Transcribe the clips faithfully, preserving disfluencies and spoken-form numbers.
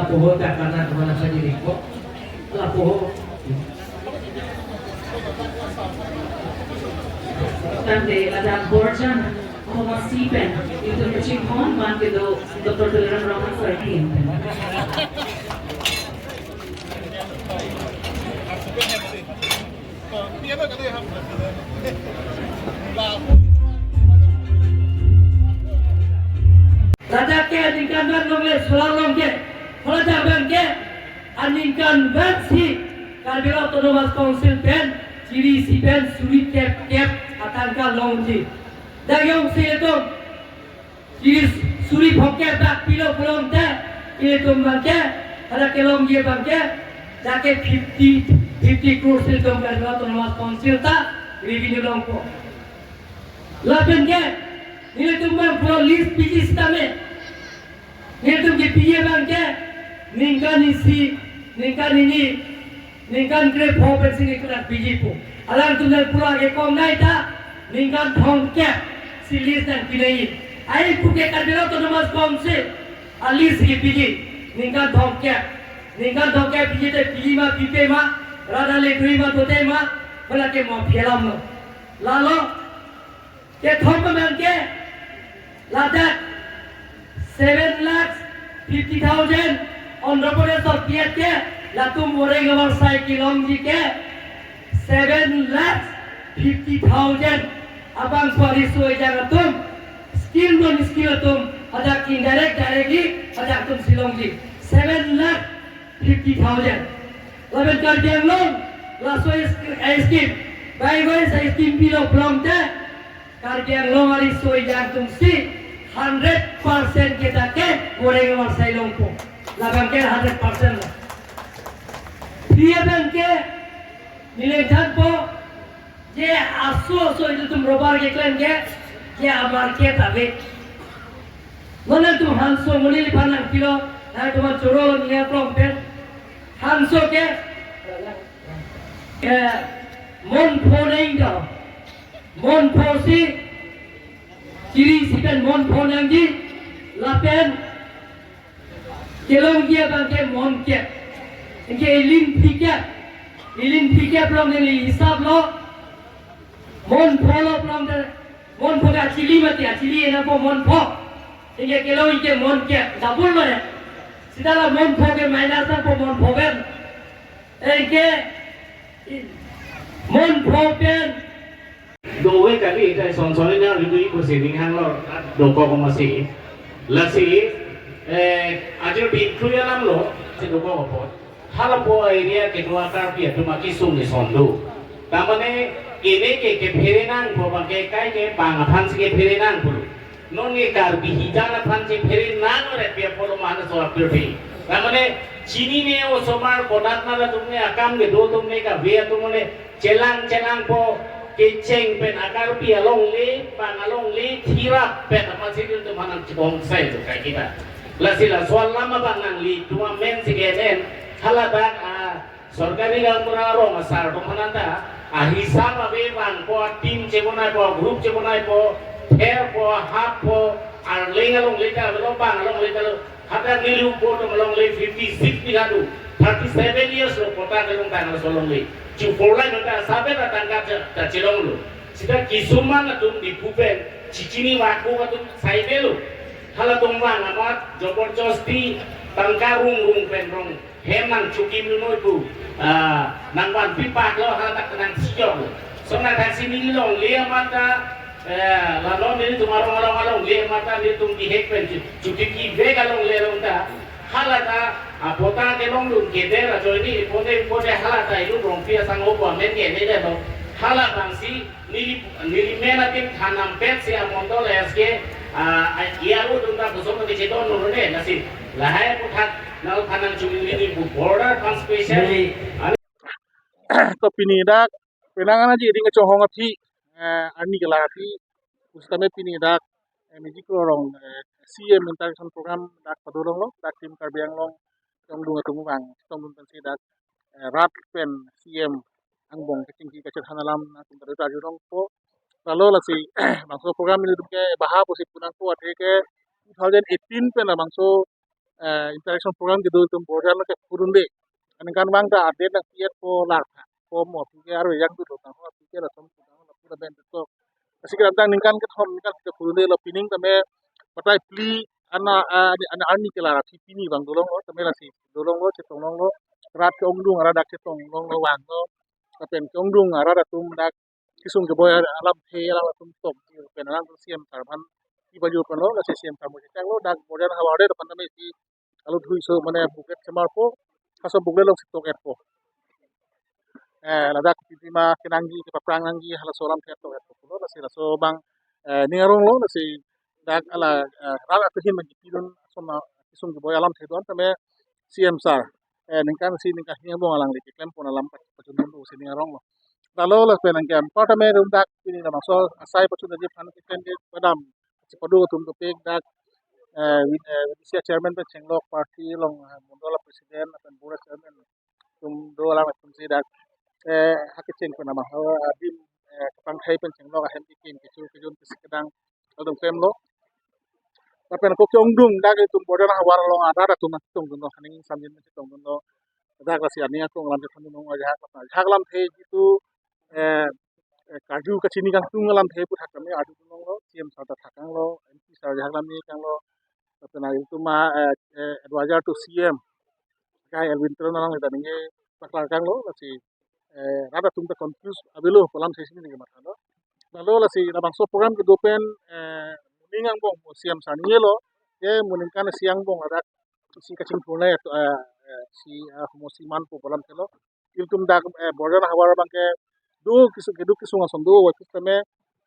Lapu ho ta karna kemana saja di ko. Lapu ho. Tangte ladak Borjan Thomas C pen, itu kecil kon man kedo Doktor Tuliram Ronghang Saikin. Ladak ke aningkanvang longle solar long ke, ladak abang ke aningkanvang si Karbi Anglong Autonomous Council pen chiri isi pen suri kep kep atangka longji. Dak jongsi itum chiri suri phongkep dak pilo pulote, itum abang ke, ada kelongji abang ke, dak ke fifty, fifty crores itum Karbi Anglong Autonomous Council ta revenue longpo. Lapen ke, nelitum abang pulo lease piji sitame, nelitum kepiji abang ke, ningkan isi, ningkan hini, ningkan krepho pensi nelitum nangpijipo. Alangtum nangpulo ke kom nai ta, ningkan thomkep si lease nangpi nangji. Ai puke Karbi Anglong Autonomous Council a lease kepiji, ningkan thomkep. Ningkan thomkep piji te piji ma pipe ma, rada le dui ma dote ma, hala ke mo phelam lo. Lalo, kethom abang ke, ladak seven lakhs fifty thousand Andhra Pradesh or P F ke, latum Boreng Avarsai kelongji ke, seven lakhs fifty thousand abang suari soi jang atum, skill non skill atum, ajak indirect directly, ajak atum si longji, seven lakh fifty thousand. Lapen Karbi Anglong, laso is-, eh, scheme, bai bai sa scheme pilo pulote, Karbi Anglong ari soi jang atum si hundred percent kita ke Boreng Avarsai longpo. Labang ke hundred percent lo. Dia abang ke nilai thanpo, je aso aso itum rubber keklem ke, je amarket ave. Non itum hanso monit aphan nangpilo, nangtum choro nia klong pen. Hanso ke, eh, mon pho nang do. Mon pho si, chiri isi pen mon pho nangji, lapen kelongji abang ke mon kep. Anke ilin phlikep. Ilin phlikep along neli hisap lo. Mon pho lo pulote, mon pho ke achili mati, achili ena po mon pho. Anke kelongji ke mon kep, double lo ya. Sita la mon pho ke minus nangpo mon pho pen. Anke mon pho pen. Dove kali, ta son son na ridu ipo si ning hanglo, dokok ma si. Lasi, eh, ajir bin kruya lam lo, si dokok apot. Halapo area kedo a Karbi atum akesung ni son do. Tamane, kene ke kephere nangpo abang ke kai ke bang aphan si kephere nangpo. Non ke Karbi hijan aphan si phere nang re pia polo mana so apirpi. Tamane, chinine osomar kodak nara atum ne akam kedo atum ne kave atum ne chelang chelangpo kecheng pen a Karbi alongle, bang alongle, thirap pen aphan si itum nangchibong sai do kai kita. Lasi laso alam abang nanglitum amen si kenen, haladak, ah, sorkari gaonbura arong asar atum aphan ta, ah, hisap ave bang po, team chebonaipo, group chebonaipo, therpo, happo, arleng alongle ta lo, bang alongle ta lo, hadak nelitum atum alongle fifty six bigha do, thirty seven years lo patta kelong tang laso alongle. Chu four lane ta sabe ta tangka cha, ta chelong lo. Sita kisuman atum Diphu pen, chichini wakbo atum sai avelo. Halatum vang amat, joborjosti, tangka rung rung pen rong. Hem nangchokimnoi pu, ah, nangvanpi pak lo, haladak nangchijok lo. Sonat thaksi neli longle amat ta, eh, lalo nelitum arong arong alongle amat ta nelitum bihek pen chu, chokimvek alongle along ta. Hala ta, ah, patta kelongdun keder ajoine, pote, pote hala ta, ilu rongpi asang opo amen ke ne de lo. Hala abang si, neli, neli men atin than nampet si amondol S K, ah, ah, iya ru dun ta kusom ke cheton nurune, lasi. Lahai aphuthak, nangthan nangchongri neli pu border aphan special. Neli. To pini dak, penang ana ji ring kachonghong athi, eh, arni kala athi, pusitame pini dak, eh, Meji Kro arong, eh, C M interaction program dak padolonglo, dak Team Karbi Anglong, tongdung atum vang, tongdung pensi dak, eh, rat pen C M angbong kachingki kachethan alam, atum tadi tadi rongpo. Lalo lasi, bangso program nelitum ke baha pusi punangpo athe ke two thousand eighteen pen labangso eh, interaction program kedo itum border lo ke phurunde. Aningkanvang ta update nangpi-etpo, lar po mo, aphi ke arve jang dolo tangho, aphi ke lason tangho, lapu laben to. Lasi kedamtang ningkan kethom ningkan kethom phurunde lo, pining tame batai phli ana, ah, ani, ani, arni ke lar aphi pini vang dolonglo, tame lasi dolonglo, chetonglonglo, rat ke-ongdung arat dak chetonglonglo vanglo, lapen ke-ongdung arat atum dak kesung keboi alamthe alangtum tokji pen alang C M sir aphan pi pajut ponlo, lasi C M sir mo chechaklo, dak border havar det aphan tame si alut hui so mane bukdet chemarpo, haso bukdet alongsi tok-etpo. Eh, ladak pipima kenangji, kepaprang nangji, halaso alamthe tok-etpo pulo, lasi laso abang, eh, ning aronglo, lasi dak hala, eh, rat atum ahin nangkipidun ason kesung keboi alamthe do-an tame C M sir, eh, ningkan isi ningkan hini angbong alangli keklempon alam pachundunlo pusi ning aronglo. Lalo lapen anke anpar tame rum dak pini labangso asai pachunji aphan keklem ke padam chepado atum dopik dak, eh, win, eh, V D C chairman pen chenglok, party along, eh, mondol president lapen board chairman atum do alam atum si dak, eh, hakecheng pen ama ho adim, eh, kapangthai pen chenglok ahem kekim kecho kejun kesi kedang atum klemlo. Lapen ako ke-ongdung dak itum border havar along arat atum chetongdunlo, haning samjin chetongdunlo. Dak lasi ani ako ngalam chetongdunlo, ajahak, ajahak alamthe jitu, eh, eh, karju kachini kangtung alamthe pu thak tame arjudunlonglo, C M sir ta thakanglo, M P sir ajahak alam ni kanglo, lapen itum a, eh, eh, advisor to C M, Kai Elwin Teron alangli ta ningje paklar kanglo, lasi, eh, rat atum ta confuse avelo pu alamthe si ningje mathalo. Lalo lasi labangso program kedo pen, eh, moning angbong mo C M sir ningjelo, ke mo ningkan isi angbong ladak si kachingthur nai, eh, eh, si, eh, mo si manpo pu alamthelo. Ilitum dak, eh, border havar abang ke do kesung, kedo kesung ason do, wakis tame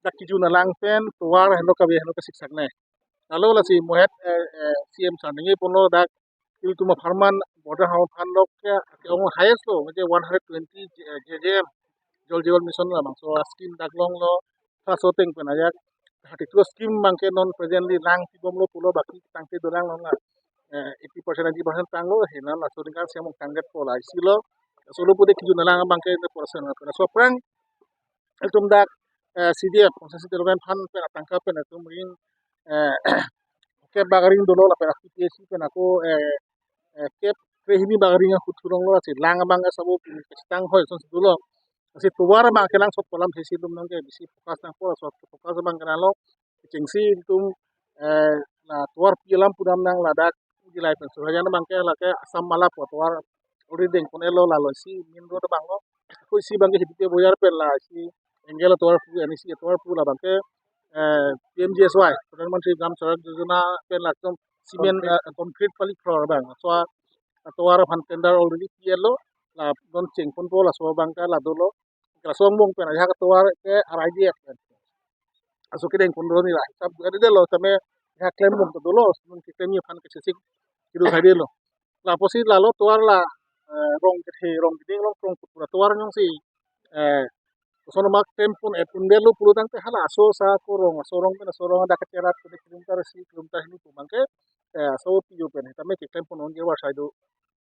dak kejun alang pen tovar henlo kave henlo kasiksak nai. Lalo lasi mohet, eh, eh, C M sir ningje ponlo dak ilitum apharman border havar aphan lo ke, ke-ong highest lo, nge one hundred twenty J-, eh, J J M, Jal Jeevan Mission labangso scheme dak longlo, halaso ateng pen ajak thirty-two scheme abang ke non presently lang pibomlo pulo, baki tangte dolang non la, eh, eighty percent, ninety percent tanglo, hena laso ningkan si among tangdetpo la isi lo, solo pude kejun alang abang ke ne percent na pena so aphrang ilitum dak, eh, C D F, Constituency Development Fund pen atangka pen itum ring, eh, kep bagaring dolo lapen aku P S C pen ako, eh, eh, kep krehini bagaring aku thulonglo, lasi lang abang ke sabo pini kachetang hoi ason si dolo. Lasi tovar abang ke langsot pu alamthe si itum nangke bisi focus nangpo, laso focus abang ke nalo kechengsi itum, eh, la tovar pi alam pudam nang ladak jilai pen Surhajan abang ke lake Assam Mala pu tovar already dengpon-etlo, lalo si main road abang lo. Ako isi abang ke Hidipi abojar pen la si Engel atovar pu, N E C atovar pu labang ke, eh, P M G S Y, Pradhan Mantri Gram Sadak Yojana pen latum cement, eh, concrete pali floor abang. So atovar aphan tender already pi-etlo, la non chengponpo, laso abang ke la dolo. Laso angbong pen ajahak atovar ke R I D F pen. Laso kedengpon dolo ni la hisap ade delo tame ajahak klembom ta dolo, non keklemji aphan kachesik kedo saidelo. Lapusi lalo tovar la, eh, rong kethe, rong keding, rong krong pura tovar jongsi, eh, koson ma klempon-et un-edetlo pulo tangte hala aso sa ako rong, aso rong pen aso rong dak kacherap ke kilometer isi, kilometer hini pu abang ke, eh, aso pijo pen tame keklempon unji avarsai do,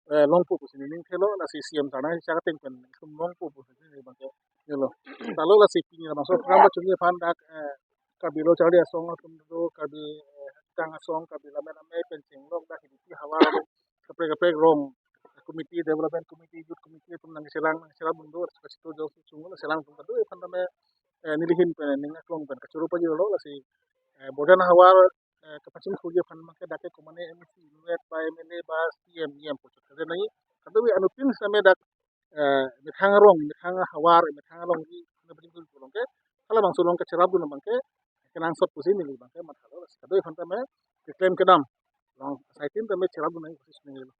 eh, longpo pusi ning thelo, lasi C M sir nangchak ateng pen itum longpo pusi ning abang ke nelo. Lalo lasi pini labangso program pachunji aphan dak, eh, Karbi Lo Charli Asong atum do, Karbi, eh, Tang Asong, Karbi Lammet Amei pen chenglok dak Hidipi havar kaprek kaprek rong committee, development committee, youth committee atum nangcherang, nangcherapdun do, kachito jo si chungo nangcherapdun do, aphan tame, eh, nelihin pen ning aklong pen kachoro pajirlo, lasi, eh, border havar, eh, kapachingthurji aphan abang ke dak ke komane M A C inutvet ba M L A ba C M, E M puchot kade nai. Kadokave anuttin same dak, eh, methang arong, methang ahavar, methang alongji, kapachingthur along ke, halabangso along kacherapdun abang ke, kenangsot pusi neli abang ke mathalo, lasi kadokave aphan tame keklem kedam along asaitin tame cherapdun nangji kosis nanglo.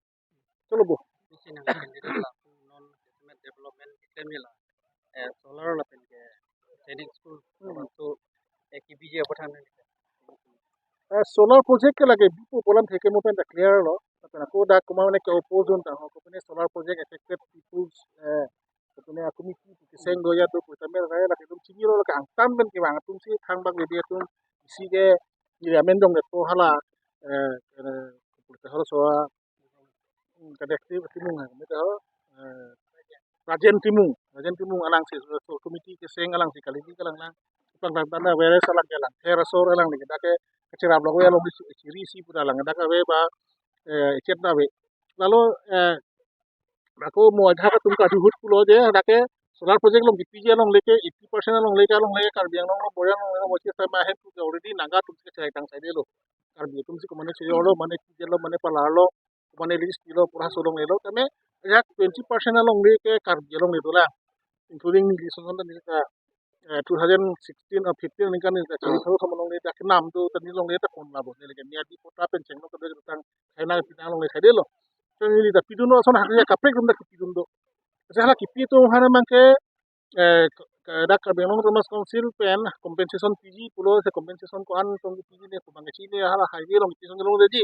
Cholo bo. Isi nang candidate la non development keklem la, eh, solar lapen ke training school, Hmm. Laso, eh, kebiji apothan ni. Eh, solar project ke lake bipo pu alamthe ke mo pen ta clear lo. Lapen ako dak komat mane ke-oppose dun tangho, kopine solar project affected peoples, eh, kopine a-committee pu keseng do ya do pu tame lake, lake itum chinilo, lake angtan pen kevang atum si thangbak bebe atum isi ke neli amen jongdetpo hala, eh, eh, halaso a, hmm, kadak ti Timung ha, mete ho, eh, Rajen Timung, Rajen Timung alangsi, so committee keseng alangsi, kalidi kalang lang, pang lang tanda where salang kelang, her asor alangli dak ke kacherap lok we along isi, isi pu ta lang dak ave ba, eh, echet ave. Lalo, eh, ako mo ajahak atum karju ahut pulo je, hadak ke solar project along kepiji alongle ke eighty percent alongle ke, alongle Karbi Anglong along, Borjan alongle, mo chesai ma ahem tu already Naga atum si kachai tang saidelo. Karbi atum si komane chiri lo, mane piji lo, mane palar lo, mane list lo, pura so alongle lo. Tame ajahak twenty percent alongle ke Karbi alongle dolang, including neli ason ta neli ta, eh, two thousand sixteen or fifteen aningkan neli ta chiri tharo thom alongle ta kenam do, ta neli alongle ta kon labo. Neli ke miyadi pota pen chenglo kedo tang haina pina alongle saidelo. So neli ta pidun lo, ason hak ya kaprek rum ta kepidun do. Asa hala kepi atum aphan abang ke, eh, ke, ke dak Karbi Anglong Autonomous Council pen compensation piji pulo, se compensation ko-an tong piji ne ko abang ke chini, hala highway along kepi ason along deji.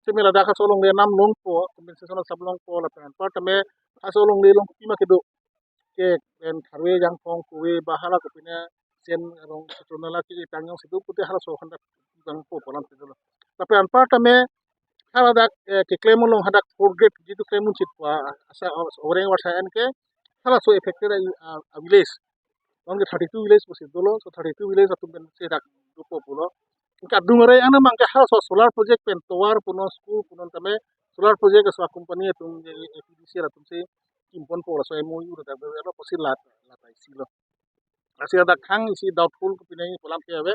Seme ladak halaso alongle nam longpo, compensation asap longpo, lapen anpar tame halaso alongle along kopi ma kedo, ke pen tharve jangphong kove ba hala kopine sen rong sutro nala ke tang jongsi do pute halaso aphan ta bang po pu alam si dolo. Lapen anpar tame haladak, eh, keklem along hadak four grade jitu klem unchit pu, asa orang warsa an ke halaso affected a, a, a village. Non ke thirty-two village pusi dolo, so thirty-two village atum pen si dak dopo pulo. Kadung are ana abang ke halaso solar project pen tovar punon, school punon tame solar project aso company atum je A P D C L atum si kimponpo, laso M O U dak ave lo pusi lat, lat isi lo. Lasi dak khang isi doubtful kopine pu alam ke ave.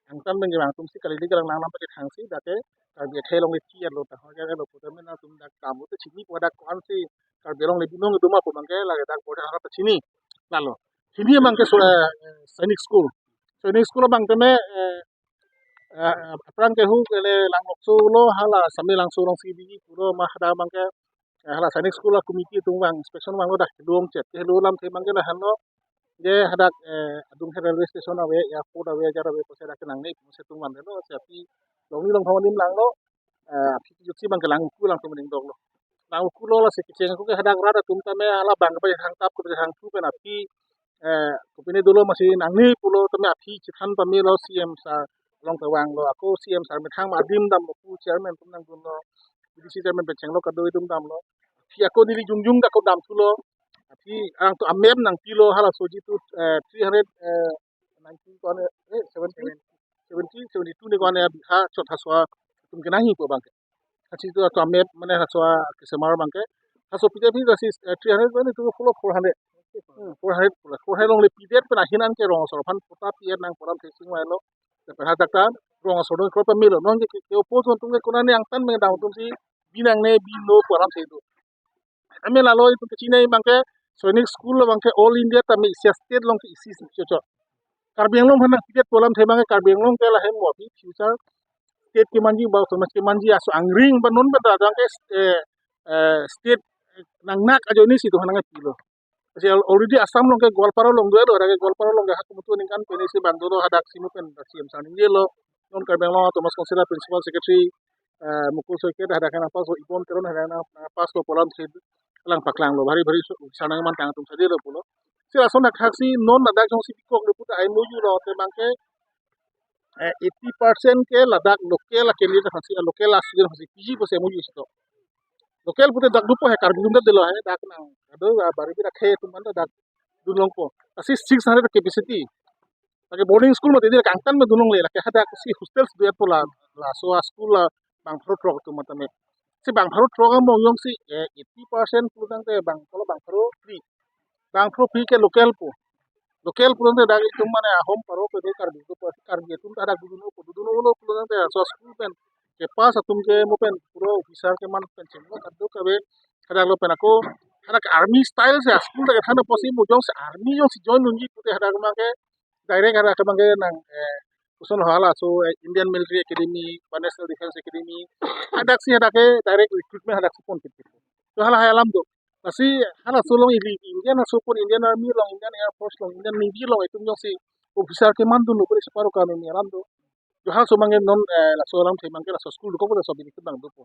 Angtan abang ke bang atum si kali lik lang lang lam pakai khang si dak ke Karbi akhei alongle thi lo ta, hoja lo pu tame nangtum dak kamu te chini pu dak ko-an si Karbi alongle binong do ma pu abang ke lake dak boda hara ta chini. Lalo hini abang ke so, eh, Sainik School. Sainik School abang tame, eh, eh, aphrang ke hu ke le Langlokso lo, hala Same Langso along si di pulo, ma hadak abang ke, eh, hala Sainik School a committee atum vang inspection vanglo, dak helo ongchet, helo alamthe abang ke lahenlo. Je hadak, eh, adung he railway station ave, airport ave, ajar ave, pusi dak ke nangne pusi atum vandetlo, si aphi longni longthom adim langlo, eh, aphi kejut si abang ke lang uku lang tum ning doklo. Lang uku lo, lasi kecheng ako ke hadak rat atum tame hala bang kepachethang tap, kepachethang thu pen aphi, eh, kopine dolo masi nangne pulo tame aphi chethan pamelo, C M sir along ta vanglo, ako C M sir methang adim damlo pu, chairman atum nangdunlo, A P D C chairman pen chenglo, kadoi atum damlo. Aphi ako neli jongjung dak ako damthulo. Aphi alangtum a-map nangpilo, halaso jitu, eh, three hundred, eh, nineteen ko-an, eh, seventy, seventy, seventy-two ne ko-an, eh, bigha chot halaso atum ke nangji pu abang ke. Halaso jitu atum a-map mane halaso kesemar abang ke. Halaso pide pide si, eh, three hundred mane tu pulo four hundred. Hmm, four hundred pulo. Four hundred alongle pidet pen ahin an ke rong asor aphan pota pi-et nang pu alamthe chingvailo. Lapen hadak ta rong asor dong kro pamelo. Non ke, ke oppose atum ke konane angtan abang dam atum si bi nangne bi no pu alamthe do. Tame lalo itum kechini abang ke Sainik School abang ke all India tame isi a-state along ke isi si chocho. Karbi Anglong aphan nangpidet pu alamthe abang ke Karbi Anglong ke lahen mo aphi future state kemanji ba autonomous kemanji aso angring ba non pen ta abang ke, eh, eh, state, eh, nangnak ajoine si itum aphan nangpilo. Lasi al-, already Assam along ke Goalpara along dolo, hadak ke Goalpara along ke hadak mutu aningkan pen isi bang dolo, hadak si mo pen dak C M sir ningjelo. Non Karbi Anglong Autonomous Council a Principal Secretary, eh, Mukul Saikia hadak ke nangpass lo, Ibon Teron hadak nangpass lo pu alamthe lang paklanglo, bhari bhari so, sanang man tang atum saidelo pulo. Si lason akhak si non ladak jongsi bikok le puta M O U lo te abang ke, eh, eighty percent ke ladak local a-candidate aphan si, local a-student aphan si piji pusi M O U si to. Local pute dak dopo he, Karbi atum ta dolo he, dak nang ado, ah, bari bira khe atum anta dak dun longpo. Lasi six hundred capacity. Lake boarding school mate dei, kangtan me dun longle, lake hadak si hostel si do-et po la, laso a-school la bang pharo throk atum matame. Si bang pharo throk among jongsi, eh, eighty percent pulotangte bang, kolo bang pharo phli. Bang pharo phli ke local po. Local pulotangte dak itum mane ahom paro pe do, Karbi do po, Karbi atum ta hadak dun-unpo, dun-unlo pulotangte laso a-school pen kepass atum ke mo pen pura officer keman pen chenglo, kadokave hadak lo pen ako hadak army style si a-school ta kethan apotsi mo jongsi army jongsi join unji pute hadak abang ke direct hadak abang ke nang, eh, koson halaso, eh, Indian Military Academy ba National Defence Academy, hadak si hadak ke direct recruitment hadak si pon kit kit. To hala hai alam do. Lasi halaso along ili Indian aso pon, Indian Army along, Indian Air Force along, Indian Navy along itum jongsi officer keman dunlo pute si paro kami mi alam do. Jo halaso abang ke non, eh, laso alamthe abang ke laso school dokok laso bini ke bang dopo.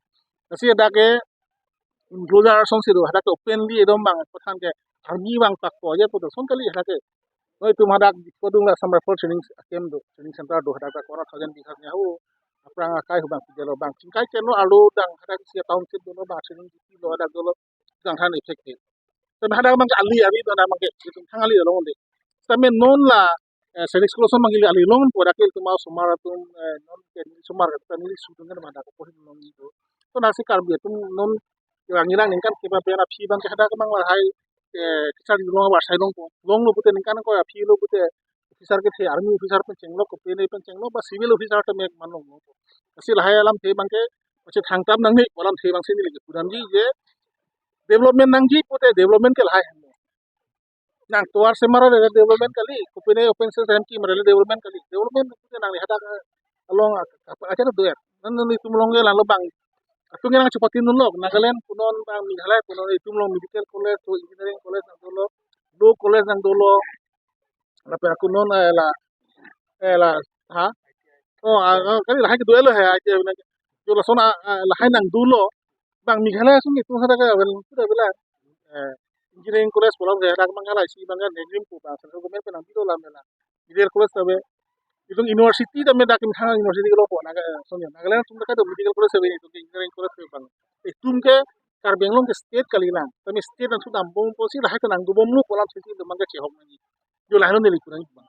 Lasi hadak ke enclosure asonsi do, hadak ke openly ekdom bang pathan ke army bang pakpo aja pu do, lason kali hadak ke. Noi itum hadak Diphu adung la Assam Rifle training camp do, training center do, hadak dak kora thousand bihak nya ho. Aphrang akai hu bang pidetlo, bang chingkai keno arlo dang hadak si township dolo, bang training dipilo hadak dolo, dang than effect ke. Tame hadak abang ke ali ali do, hadak abang ke itum thang ali along de. Tame non la, eh, Sainik School ason abang ke ali along po, hadak ke itum osomar atum, eh, non ke osomar ke tame sudung ke hadak ko hin along do. Lason asi Karbi atum non kevang ilang ningkan keba pen aphi abang ke hadak abang lahai, eh, kacharli long abar sai longpo. Longlo pute ningkan ko aphi lo pute officer kethe, army officer pen chenglo, kopine pen chenglo, ba civil officer tame man longlo. Lasi lahai alamthe abang ke, pachethang tap nangne pu alamthe abang si neli kepudamji je, development nangji pute development ke lahai. Nang tovar semar le development kali, kopine open source M K mar le development kali. Development pute nangli hadak along a-, a-, aja do er. Nang nelitum along ke lahenlo abang. Atum ke nangchepatin dunlo, Nagaland punon abang, Meghalaya punon, itum along medical college, to engineering college nangdolo, law college nangdolo, lapen kunon, eh, la, eh, la, ha? Oh, ah, ah, kali lahai kedo-etlo he, aja, jo lason, ah, ah, lahai nangdolo, abang Meghalaya sung itum hadak ke, well, sudah bilang, eh, engineering college pulang ke, hadak abang ke lahai si abang ke, Nagaland pu abang, central government pen nangdolo lam bilang. Medical college ta ave, itum university tame dak Kimthang university ke lo po, Naga, eh, Sonia, Nagaland atum ta kado medical college ave, itum engineering college ave abang. Itum ke Karbi Anglong ke state kali lang, tame state nangthu dambompo si lahai ke nangdobomlo pu alam si itum abang ke chehok nangji. Jo lahenlo neli kurang abang.